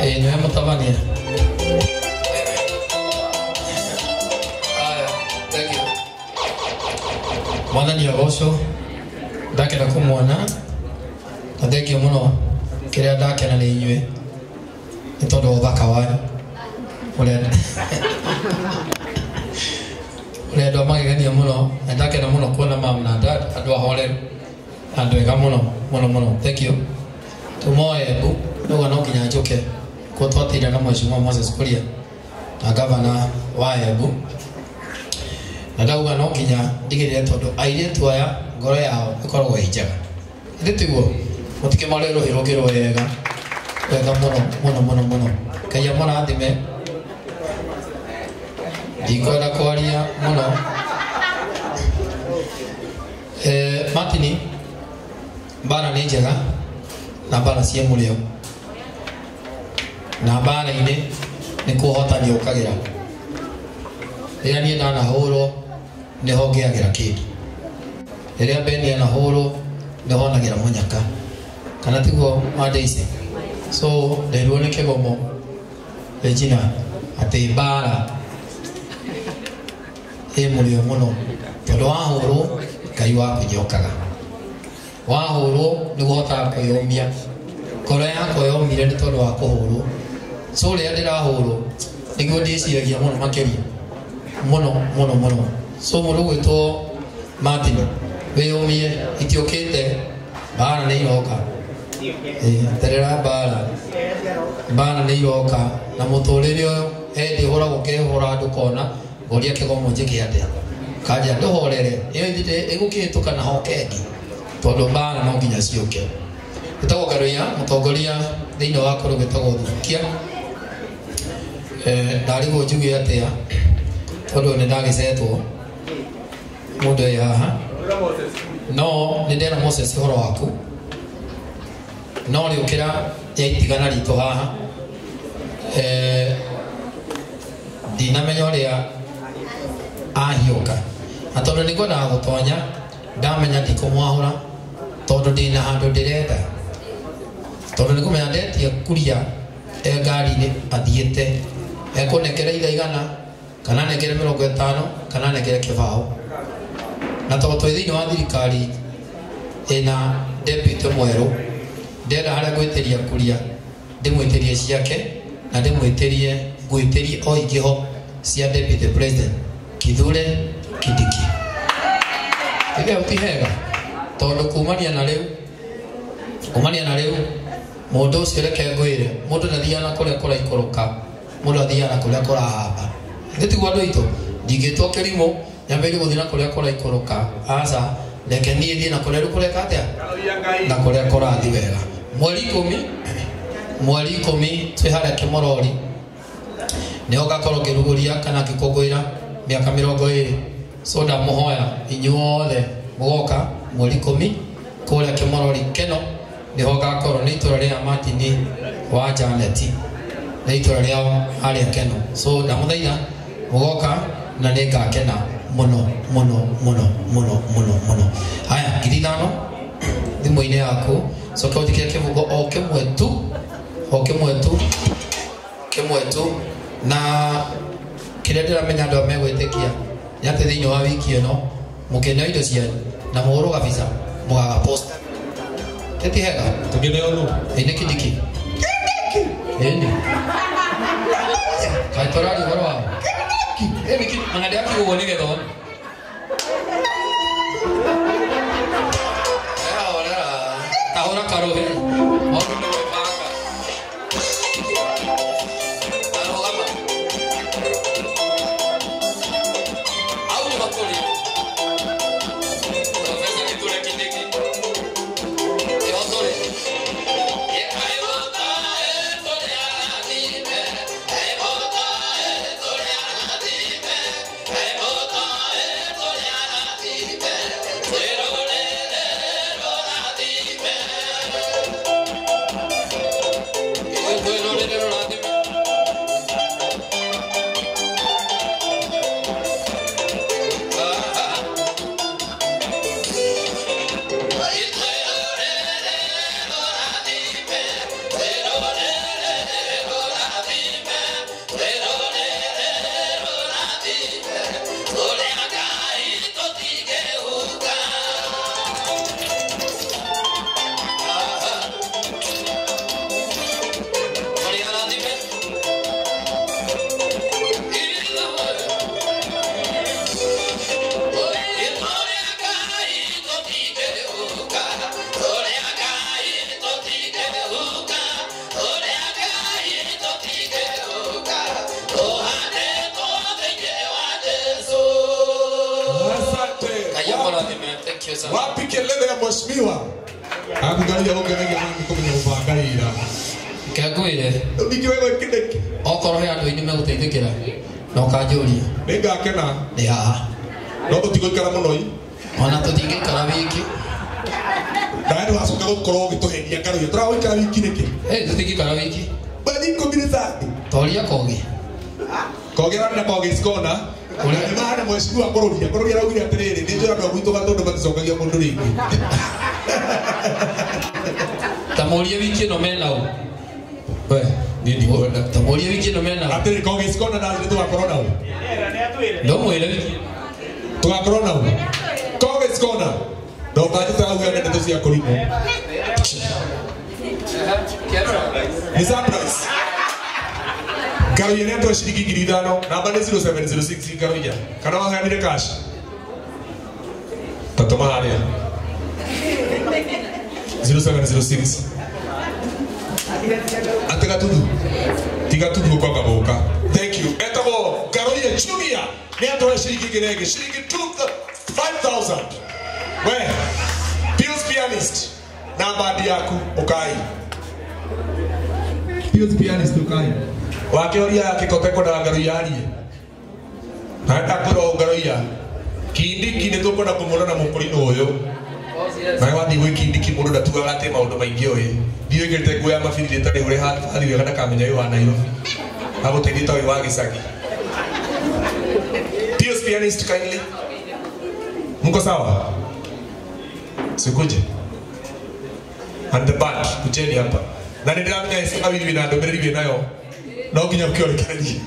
Nĩwe mũtabania. Aya, thank you. Mwathani agocwo, ndakena kũmuona na thengio mũno. Kĩrĩa ndakena nĩ inyuĩ nĩ tondũ wa ũthaka wanyu ũrĩa ũrĩa andũ a magegania mũno, na ndakena mũno kuona mam na dad, andũ ahoreru, andũ ega mũno mũno mũno. Thank you. Tuma Embu nĩguo no nginya njũke kuo twateire na Mheshimiwa Moses Kuria na gavana wa Embu, na ndauga no nginya ndigĩrĩre tondũ airĩtu aya ngoro yao ĩkoragwo ĩ njega. Ithĩ tiguo? Mũtikĩmare rũhĩ rũngĩ rwega wega mũno mũno mũno mũno. Ngai amũrathime. Ndikwenda kwaria mũno. Martin, mbara nĩ njega na mbara ciĩ mũrĩo, na mbara-inĩ nĩ kũhotani ũkagĩra. Rĩrĩa niĩ ndanahũrwo nĩho ngĩagĩra kĩndũ, rĩrĩa Beni anahũrwo nĩho onagĩra mũnyaka, kana tiguo wa Daisy? So nderirwo nĩ kĩgomo Regina atĩ mbara ĩ mũrĩo mũno, tondũ wahũrwo Ngai waku nĩokaga, wahũrwo nĩguo ũhotaga kwĩyũmia. Ngoro yakwa yomire nĩ tondũ wa kũhũrwo. So rĩrĩa ndĩrahũrwo nĩguo ndĩciragia mũno makĩria mũno mũno mũno. So mũndũ gwĩtwo Martin, wĩyũmie, itiũkĩte, mbara nĩ iroka. Terera mbara, mbara nĩ iroka. Na mũtũrĩre ũyũ hĩndĩ ũhũragwo ũkĩhũra andũ kona, ngoria kĩgomo njĩke atĩa, kanja ndũhorere, ĩyo ithire ĩgũkĩhĩtũka na hoke ĩngĩ, tondũ mbara no nginya ciũke. Ĩtagwo Karuiya, mũtongoria thĩinĩ wa kũndũ gwĩtagwo Thubukia. Ndarigwo njuge atĩa tondũ nĩ ndagĩcetwo mũndũ wĩ haha, no nĩ ndera Moses ũhoro waku, no rĩũkĩra ya itigana ritũ haha. Ndinamenya ũrĩa ahiũka, na tondũ nĩ ngwendaga gũtonya, ndamenya ndikũmwahũra tondũ ndĩna handũ ndĩrenda, tondũ nĩ kũmenya ndetie Kuria e ngari-inĩ athiĩte, ekũnengera ithaa igana kana nengere 50 kana nengere kĩbaũ. Na tondũ twĩ thĩinĩ wa thirikari ĩna deputy mwerũ, ndenda harĩa ngwĩtĩria Kuria ndĩmwĩtĩrie ciake, na ndĩmwĩtĩrie ngwĩtĩrie o ingĩ ho cia deputy president Kithure Kindiki. Ithe ti hega, tondũ kumania na rĩu, kumania na rĩu mũndũ ũcio reke ngwĩre, mũndũ ndathiaga na kũrĩa kũraikũrũka, mũndũ athiaga na kũrĩa kũrahamba. Ithe tiguo andũ aitũ? Ndingĩtwo kĩrimũ nyambĩrĩrie gũthiĩ na kũrĩa kũraikũrũka, aca, reke niĩ thiĩ na kũrĩa rĩu kũreka atĩa, na kũrĩa kũrathiĩ wega. Mweri ikũmi, mweri ikũmi twĩ harĩa Kĩmorori, nĩho ngakorwo ngĩrugũria kana ngĩkũngũĩra mĩaka 20. So ndamũhoya inyuothe mũgoka mweri 10 kũrĩa Kĩmorori Keno, nĩho ngakorwo. Nĩ itũra rĩa Martin wa Janet, nĩ itũra rĩao harĩa Keno. So ndamũthaitha mũgoka na nĩ ngakena mũno mũno mũno mũno mũno mũno. Haya, 5,000 thimũ-inĩ yaku, coka ũnjĩkĩre kĩbungo o kĩmwe tu, o kĩmwe tu, kĩmwe tu. Na kĩrĩa ndĩramenya andũ aya megwĩtĩkia nĩ atĩ thĩinĩ wa wiki ĩno mũkĩneo indo cianyu na mũhũrwo gabica mũgaga post. Ti hega? Tũngĩneo nũ? Ĩ nĩ Kindiki. Ĩni. Kaĩ tũraria ũhoro wao? Ĩ nĩ Kindiki, anga ndĩrakiuga ũguo nĩgetha one. Horera, tahũra karũhĩ. Maũndũ nĩ gwĩbanga. Arũgama. Au nĩ makũrĩ. Profesa Kithure Kindiki. Nĩho tũrĩ. Thank you sir. Wapi kelele ya mheshimiwa? Akugaria ũngenagia mũno nĩ kũmenya gũbanga wĩra. Kengwire. Ningĩ we gwĩkĩndĩki. Okorwo he andũ aingĩ megũteithĩkĩra na ũkanjũria. Nĩngakena. Nĩ haha. No tũtigũikara mũno ii. Ona tũtingĩikara wiki. Nawe nĩwacoka gũkorwo ũgĩtũhenia Ngaruiya. Tũragũikara wiki nĩkĩ? Tũtingĩikara wiki. Mweri 10 nĩ Sunday. Toria Kogi. Kogi ararĩ na Kogi Skona. Ũrĩa mheshimiwa Kũrũria. Kũrũria araugire atĩrĩrĩ, nĩ njũĩ andũ a gwitũ Gatũndũ maticokagia mũndũ rĩngĩ. Ta mũrie wiki ĩno mena ũ? We, niĩ ndikwenda. Ta mũrie wiki ĩno mena ũ? Atĩrĩrĩ, Kogi Skona na nĩ tũgakorwo na ũ? Ndũmwĩre wiki. Tũgakorwo na ũ? Kogi Skona. Ndũkanjĩte auge ndeto cia kũrimũ. Ni surprise. Ngaruiya nĩ atoe ciringi 5,000. Namba nĩ 0706 Ngaruiya. Kana waheanire cash? Tatũma harĩa. 0706. Ate Gatundu. Ti Gatundu kwamba gũka. Thank you. Etagwo Ngaruiya Junior. Nĩ atoe ciringi 1,000. Ciringi 5,000. We, Pius Pianist. Na bandi yaku ũkai. Pius Pianist ũkai. Wakĩoria kĩkote kwendaga Ngaruiya arie. Na ndakwĩrwo Ngaruiya. Kindiki nĩ tũkwenda kũmuona na mũkũrinũ ũyũ. Nawe wathiĩ gwĩ Kindiki mũndũ ndatuaga atĩ maũndũ maingĩ ũĩ. Thiĩ wĩkĩrĩte nguo ya mabiriri ĩtarĩ ũrĩa hathi wega ndakamenya wĩ wa Nairobi. Agũteithie ta wĩ wa gĩcagi. Pius Pianist kindly. Mko sawa? Sikuje. And the band, kujeni hapa. Na nĩ ndĩramenya awiri wĩna ndũmĩrĩri wĩnayo. No nginya ũkĩorekererie.